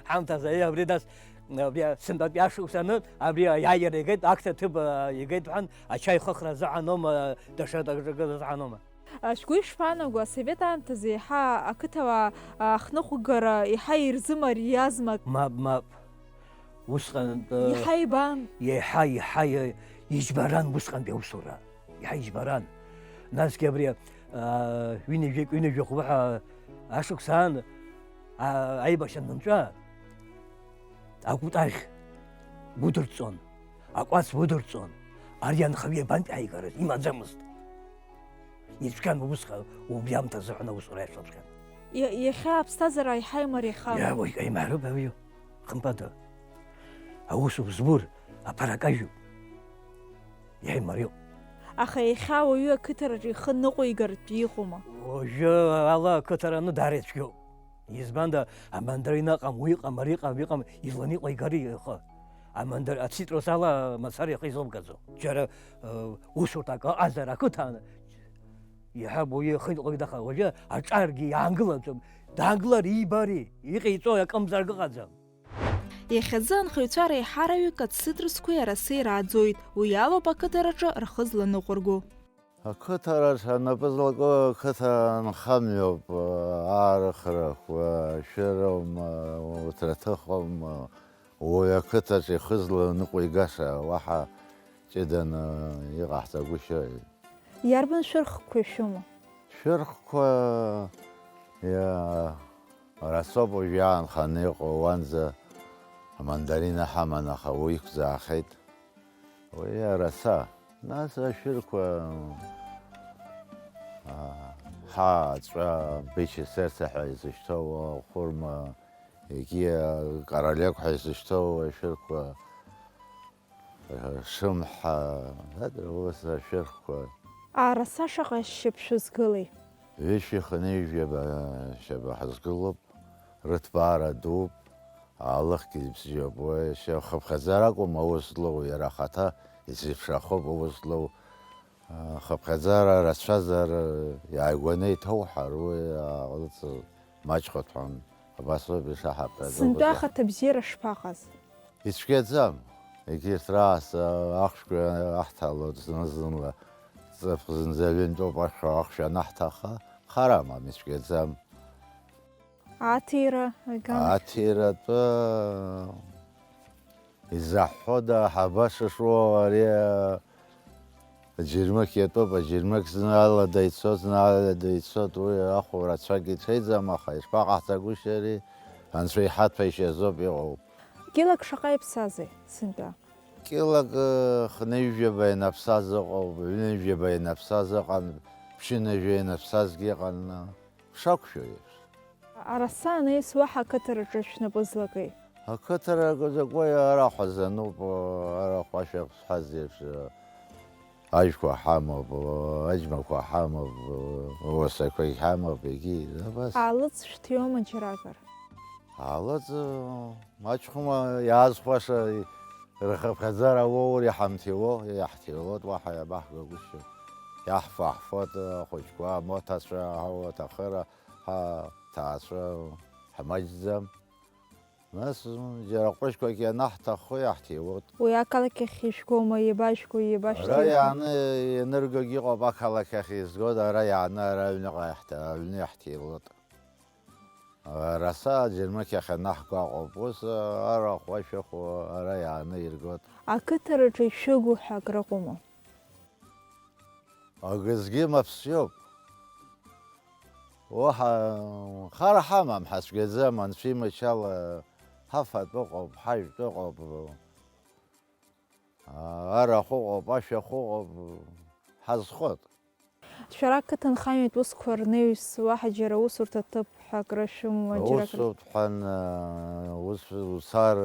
Ҳамҭазы, абри нас, абри сынтәатәи ашықәс аны, абри аиааира игеит, акт аҭыԥ, а, игеит ҳәан, ачаи хыхра азыҳәаноума, даҽа даҽакы азыҳәаноума. А, шәгәы ишԥаанаго, асовет аамҭазы еиҳа ақыҭауаа, а, ахныҟәгара еиҳа ирзымариазма? Мап, мап. Усҟан, э, Еиҳа ибан? Еиҳа, еиҳа, э, иџьбаран усҟантәи аусура. Иаҳа иџьбаран. Насгьы абри, аа, ҩынҩажәи, ҩынҩажәи хәба ҳәа ашықәс аан, аа, аибашьра анынҵәа, акәтаӷь гәыдырҵон, акәац гәыдырҵон. Ари анхаҩы иабантәи ааигарыз, имаӡамызт. Ицәгьан убысҟан, убри аамҭазы ҳәа аусура иашаҵәҟьан. Иа-, иахьа аԥсҭазаара еиҳа имариахама? Иа, уи, имариоуп ауаҩы, хымԥада. Аус узур, аԥара кажьуп. Иаимариоуп. Аха иахьа ауаҩы ақыҭараҿы ихы ныҟәигартә иҟоума? Уажәы ала ақыҭараны даара ицәгьоуп. Избанда, амандарин ыҟам, уи ыҟам, ари ыҟам, иҟам, излан иҟоу игари ихы? Амандар-, ацитрус ала мацара ихы изылгаӡом. Џьара, э, усурҭак ыҟазар ақыҭан, иаҳа уаҩы ихы ныҟәигдаха, уажәы аҿаргьы иаангылаӡом. Даангылар иибари, иҟаиҵо акымзарак ыҟаӡам. Иахьазы анхаҩцәа реиҳараҩык ацитрусқәеи арасеи рааӡоит, уи алоуп ақыҭараҿы рхы зланыҟәырго. Ақыҭараҿ анапы злаку ақыҭа нхамҩоуп, аарыхрақәа, шәыроума, уҭраҭыхоума, уаҩ ақыҭаҿ ихы зланыҟәигаша уаҳа ҷыданы иҟаҳҵагәышьои? Иарбан шәырхқәа ишәымоу? Шәырхқәа, иа-, расоуп уажә иаанханы иҟоу, уанӡа амандарина ҳаман, аха уи иқәӡаахеит. Уи араса. Нас ашәырқәа, а, ҳа, аҵәа, быча сердца ҳәа изышьҭоу, ахәырма, егьи, а, королек ҳәа изышьҭоу ашәырқәа, Шымҳа, ус ашәырқәа. Араса шаҟа шьапы шәызгылеи? Ҩышәи хынҩажәи шьапы ҳазгылоуп, рыҭбаара дууп, аалыхгьы ибзиоуп, уи шьа-, хыԥхьаӡара акәым аус злоу, иара ахаҭа изеиԥшрахоуп аус злоу. Хыԥхьаӡара рацәазар, иааигәаны иҭоуҳар, уи аалыҵ маҷхоит ҳәа, абас ауп ишаҳаԥхьаӡо. Сынтәа ахаҭабзиара шԥаҟаз? Ицәгьаӡам. Егьырҭ раасҭа ахәшәқәа аҳҭалоит зны-зынла. Ҵыԥх зынӡа ҩынтәоуп ахәшә, ахәшә анаҳҭаха, хар амам, ицәгьаӡам. Аҭира, агьама? Аҭира атәы изаҳҳәода, ҳабашышуа ари, аџьармыкьа атәуп, аџьармыкь зны алада ицоит, зны алада ицоит, уи ахәо рацәак иҽеиӡам, аха ишԥаҟаҳҵагәышьари, анцәа иҳаҭәеишьа азоуп иҟоу. Кьылак шаҟа иаԥсазеи сынтәа? Кьылак, э, хынҩажәаба ианаԥсаз ыҟоуп, ҩынҩажәаба ианаԥсаз ыҟан, ԥшьынҩажәа ианаԥсазгьы ыҟан, шақәшәо еиԥш. Араса анаҩс уаҳа ақыҭараҿы шәнапы злакеи? Ақыҭара закәи, арахә азануп, арахә ашәа шәҳәаз еиԥш, ажәқәа ҳамоуп, аџьмақәа ҳамоуп, ауасақәагь ҳамоуп, егьи, абас. Аалыҵ шәҭиуама џьаракыр? Аалыҵ, маҷхәыма иаазхәаша рхыԥхьаӡара уоур иҳамҭиуо, иаҳҭиуалоит, уаҳа иабаҳгагәышьо. Иаҳфо ҳфоит, ахәыҷқәа, амоҭацәа, ҳауаҭахыра, ҳаҭаацәа ҳмаҷӡам. Нас, м, џьара ҟәышқәак ианаҳҭаххо иаҳҭиуоит. Уи ақалақь ахь ишәгома, иабажәго, иабашәҭиуа? Ара иааны ианыргогь ыҟоуп, ақалақь ахь изгоит, ара иааны, ара аҩныҟа иаҳҭ-, аҩны иаҳҭиуоит. Араса аџьармыкьа ахь анаҳго аҟоуп. Ус, арахә ашәахәа ара иааны иргоит. Ақыҭараҿы ишәыгу ҳәа акрыҟоума? Акызгьы маԥсиоуп. Уаҳа хара ҳамам, ҳацәгьаӡам, анцәа имычала ҳафатә ыҟоуп, ҳажәтә ыҟоуп. Арахә ыҟоуп, ашәахә ыҟоуп, ҳазхоит. Шәара ақыҭанхамҩатә усқәа рнаҩс уаҳа џьара усурҭа ҭыԥ ҳәа акры шәымоума, џьара акры? Усурҭ ҳәан, ус уцар,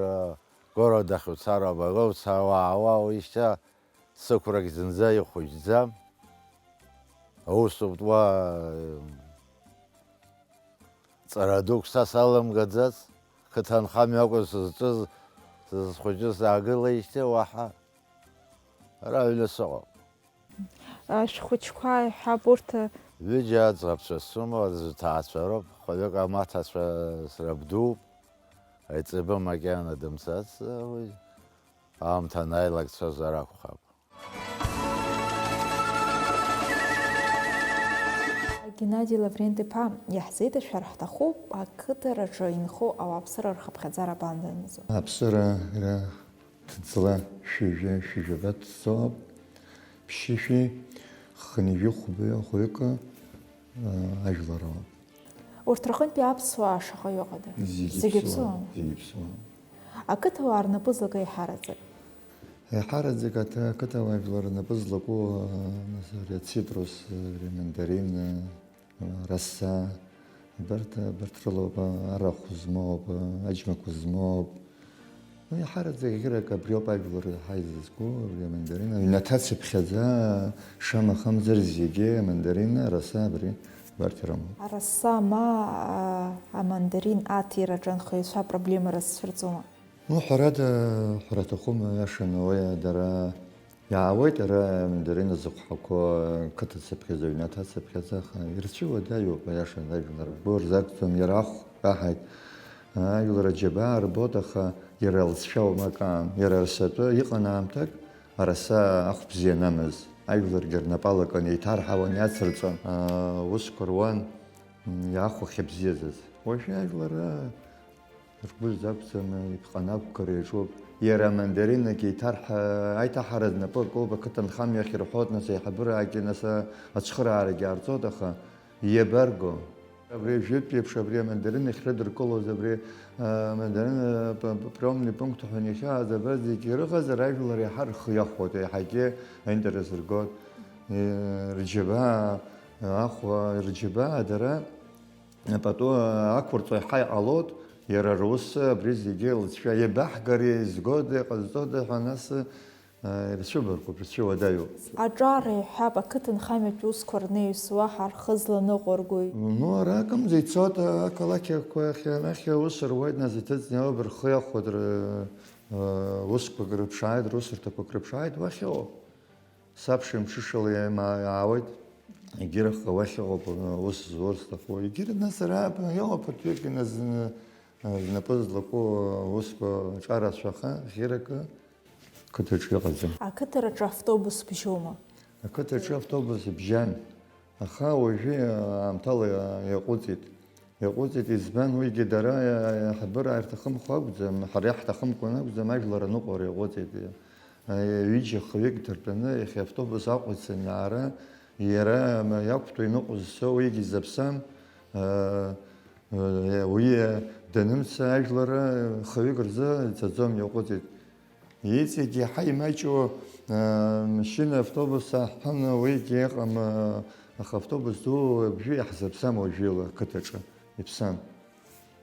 городахь уцар, абаго уцар, уаауа, уишьҭа сықәрагь зынӡа ихәыҷӡам. Аусутә уа ҵара дук са салымгаӡац, қыҭанхамҩа акәын сызҿыз, сызхәыҷыз саагылеижьҭеи уаҳа ара аҩны сыҟоуп. Шәхәыҷқәа, иҳәап, урҭ. Ҩыџьа аӡӷабцәа сымоуп, аӡә ҭаацәа роуп, хәҩык амаҭацәа срабдууп, аиҵбы макьана дымцац, уи аамҭа анааилак дцозар акәхап. Геннади Лаврент-иԥа, иаҳзеиҭашәҳәар ҳҭахуп, ақыҭараҿы инхо ауааԥсыра рхыԥхьаӡара абанӡаназы? Аԥсыра ира ҭӡла шәыжәа, шәыжәаба ҭӡоуп, ԥшьышәи хынҩажәи хәбеи хәҩыкы, а, ажәлар роуп. Урҭ рҟынтәи аԥсуаа шаҟаҩы ыҟада? Зегьы ԥсуам. Зегьы ԥсуам. Ақыҭауаа рнапы злаку еиҳараӡак? Еиҳараӡак аҭ-, ақыҭауаа жәлар рнапы злаку, а, нас, ари ацитрус, ари амандарин, а, араса, абарҭ, абарҭ рылоуп, а, арахә змоуп, а, аџьмақәа змоуп. Ну, иаҳараӡак егьырак абриоуп ажәлар ҳаизызку, абри амандарина. Аҩнаҭа цыԥхьаӡа, шамахамзар зегьы амандарина, араса абри убарҭ ирымоуп. Араса ма, а, амандарин аҭира аҿы анхаҩцәа апроблема рызцәырҵуама? Ну, ҳәарада, ҳәара аҭахума, аиаша анауеи, дара иаауеит, ара амандарина зықәҳақәоу, қыҭа цыԥхьаӡа, аҩнаҭа цыԥхьаӡа, аха ирцәыуадаҩуп, аиаша ажәлар ргәы рзақәӡом, иара ахә каҳаит. Ажәлар аџьабаа рбоит, аха иара лҵшәа уамак аан. Иара арсатәы иҟан аамҭак, араса ахә бзиа анамаз. Ажәларгьы рнапала акын, еиҭарҳауан, иацырҵон. Аусқәа руан, м, иаахәахьа бзиазаз. Уажәы ажәлар, а, ргәы рзақәӡам, иԥҟаны ақәгара иаҿуп. Иара амандаринагьы еиҭарҳа-, аиҭаҳара знапы акоуп, ақыҭанхамҩа ахь ирҳәоит, нас аиҳабыраагьы, нас, а, ацхыраарагьы аарҵоит, аха иабарго? Абри ажәытә еиԥш, абри амандарин ахьрыдыркылоз, абри, а, амандарин, а, п-, п-, приёмный пункт ҳәа иахьааз, абра зегьы ирыҟазар, ажәлар иаҳа рхы иахәоит, еиҳагьы аинтерес ргоит. Е, рџьабаа, ахәа, рџьабаа дара апату ақәырҵо иаҳа иҟалоит, иара рус абри зегьы лҵшәа иабаҳгари, изгода, иҟазҵода ҳәа, нас, Ирцәыбаркуп, ирцәыуадаҩуп. Аҿар иҳәап, ақыҭанхамҩатә усқәа рнаҩс уаҳа рхы зланыҟәыргои? Ну, ара акымза ицоит, ақалақьқәа ахь анахь аус руеит, нас иҭыҵны ауп, рхы иахәоит, р-, усқәак рыԥшааит, русурҭақәак рыԥшааит, уахь ыҟоуп. Сабша мҽышала иаама-, иаауеит, егьырахь уахь ыҟоуп, ус зур зҭаху. Егьырҭ, нас, ара иҟоуп, ԥыҭҩык иназ-, знапы злаку аусқәа аҿарацәа, аха ӷьыракы. Қыҭаҿы иҟаӡам. Ақыҭараҿы автобус бжьоума? Ақыҭаҿы автобус бжьан, аха уажәы аамҭала иаҟәыҵит. Иаҟәыҵит, избан, уигьы дара иаҳбыраа ирҭахымхо акәӡам, ҳара иаҳҭахымкәан акәӡам, ажәлар аныҟәара иаҟәыҵит. Ҩыџьа хҩык дыртәаны иахьа автобус Аҟәа ицаны иаара, иара иақәтәоу иныҟәызцо уигьы изаԥсам. Уи данымца ажәлар хҩык рзы ицаӡом, иаҟәыҵит. Иҵегь иаҳа имаҷу, аа, машьына, автобус ааҳәын, уигьы ыҟам, аа, аха автобус ду абжьы иаҳзаԥсам уажәыла ақыҭаҿы, иԥсам.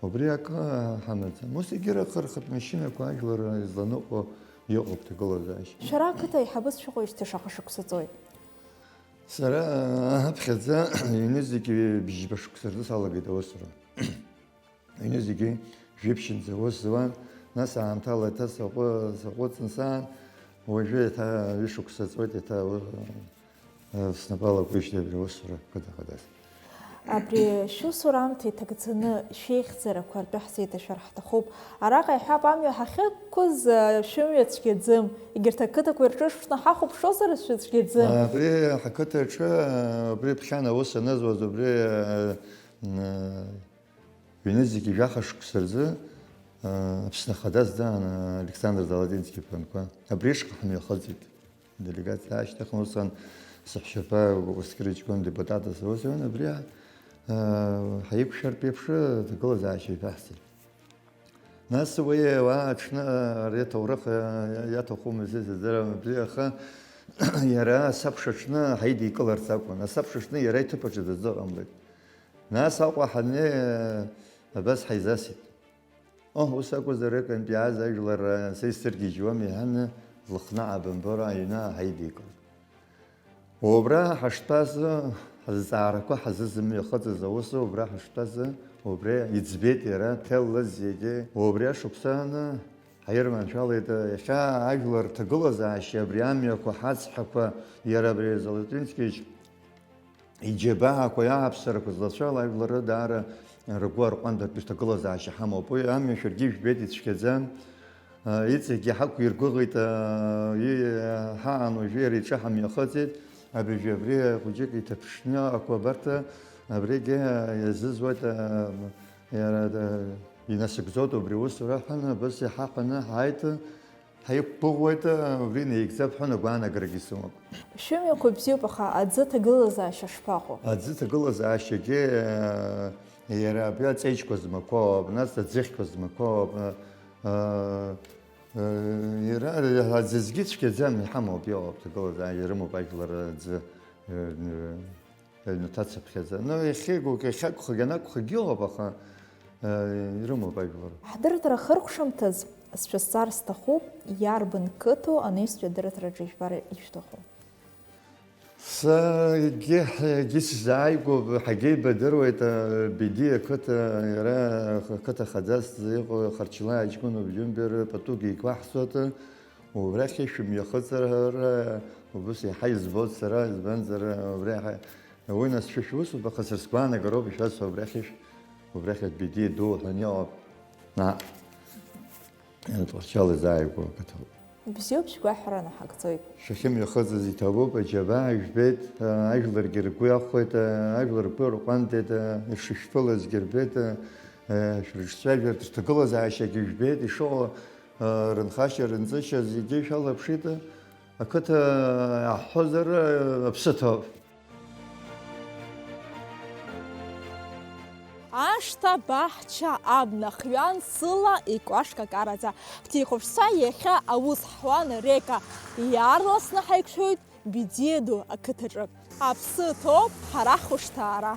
Убри акы ҳамаӡам. Ус егьырахь рхатә машьынақәа ажәлар изланыҟәо иҟоуп ҭагылазаашьа. Шәара ақыҭа аиҳабыс шәыҟоижьҭеи шаҟа шықәса ҵуеит? Сара, аа, аԥхьаӡа ҩнызқьи бжьба шықәса рзы салагеит аусура. Аҩны зегьы жәиԥшьынӡа аус зуан, нас аамҭала еиҭа саҟәы-, саҟәыҵын саан, уажәы еиҭа ҩышықәса ҵуеит, еиҭа, э, снапы алакуижьҭеи абри аусура хада-хадас. Абри шәусура аамҭа иҭагӡаны шәеихьӡарақәа ртәы ҳзеиҭашәар ҳҭахуп. Араҟа иҳәап, амҩа ҳахьықәыз, э, шәымҩа цәгьаӡым, егьырҭ ақыҭақәа ирҿышәшны ҳахәаԥшуазар шәыцәгьаӡым. Абри ҳақыҭаҿы, э, убри ԥхьан аус анызуаз, убри, э, н-, Ҩнызқьи жәаха шықәса рзы, аа, Аԥсны Ахада здаан, аа, Александр Золотински иԥынқәа. Абри ишҟа ҳмҩахыҵит. Аделегациа аашьҭыхны, усҟан саҳәшьаԥа Кәасқьыр Ҷкәын депутатас аус иуан, абри, аа, ҳаиқәшәартә еиԥш аҭагылазаашьа ишәаҳҵеит. Нас уи ауаа аҽны ари аҭоурых, аа, иаҭахума, изызаӡарам, абри, аха иара асабша аҽны ҳаидикыларц акәын. Асабша аҽны иара иҭыԥ аҿы дазыҟамлеит. Нас Аҟәа ҳаннеи, абас ҳаизасит. Оҳ, ус акәзар, икынтә иааз ажәлар, са исзыргьежьуам, иҳәан, Лыхнаа абамбора аҩны ҳаидикылт. Убра ҳаштәаз, ҳазҵаарақәа ҳазызымҩахыҵыз аус, убра ҳаштәаз, убри иӡбеит иара, ҭелла зегьы. Убри ашықәсан ҳаирманшәалеит, иахьа ажәлар рҭагылазаашьа, абри амҩақәа, ҳацҳақәа, иара абри Золотинскич Иџьабаақәа, иааԥсарақәа злацәала ажәлар даара ргәы арҟәандартә ҭагылазаашьа ҳамоуп. Уи амҩа шәаргьы ижәбеит, ицәгьаӡам. Иҵегьгьы ҳақәиргәыӷит, и-, ҳаан уажәы иара иҿы ҳамҩахыҵит. Абыржәы абри хәыҷык иҭаԥшны ақәабарҭа абригьы иазызуеит, иара инасыгӡоит убри усура ҳәа, абас иҳаҳәаны ҳааит. Ҳаиқәгәыӷуеит, убри наигӡап ҳәа агәаанагарагьы сымоуп. Шәымҩақәа бзиоуп, аха аӡы аҭагылазаашьа шԥаҟоу? Аӡы аҭагылазаашьагьы, э, иара абри аҵеиџьқәа змақәоуп, нас аӡыхьқәа змақәоуп, э, э, э, иара аӡызгьы цәгьаӡам, иҳамоуп, иҟоуп, ҭагылазаашьа ирымоуп ажәлар аӡы, э, э, Аҩнаҭа цыԥхьаӡа. Ну, иахьеигәоугьы, иахьакәхагьы, анакәхагьы ыҟоуп, аха, э, ирымоуп ажәлар. Ҳдырра ахыркәшамҭаз Сшәызҵаар сҭахуп, иарбан қыҭоу анаҩстәи адырраҭараҿы ижәбар ишәҭаху? Саргьы ҳгьы сзааигәоуп, ҳагьеибадыруеит, Бедиа ақыҭа, иара ақыҭа хаӡас иҟоу Харчлаа ҷкәыноуп, Џьумбер патугьы еиқәаҳҵоит, убрахь ишәымҩахыҵыр, убыс иаҳа избоит сара, избанзар, убри иаҳа, уи нас шәа шәусуп, аха сара сгәаанагароуп ишәасҳәо, убрахь ишә-, убрахь Бедиа ду ҳәа иҟоуп, наҟ. Тҟәарчал изааигәоу ақыҭоуп. Бзиоуп, шәгәаҳәара наҳагӡоит. Шәахьымҩахыҵыз иҭабуп, аџьабаа жәбеит, ажәларгьы ргәы иахәеит, ажәлар ргәы рҟәандеит, ишышәԥылазгьы рбеит, шәрыҿцәажәартә шәҭагылазаашьагьы жәбеит, ишыҟоу рынхашьа, рынҵышьа зегьы шәалаԥшит, ақыҭа иаҳҳәозар аԥсы ҭоуп. Ашҭа баҳча абна хҩан сыла икәашк акараӡа. Ҳҭихәаԥшцәа иахьа аус ҳуан Река. Иаарласны ҳаиқәшәоит Бедиа ду ақыҭаҿы. Аԥсы ҭоуп ҳара ҳхәышҭаара.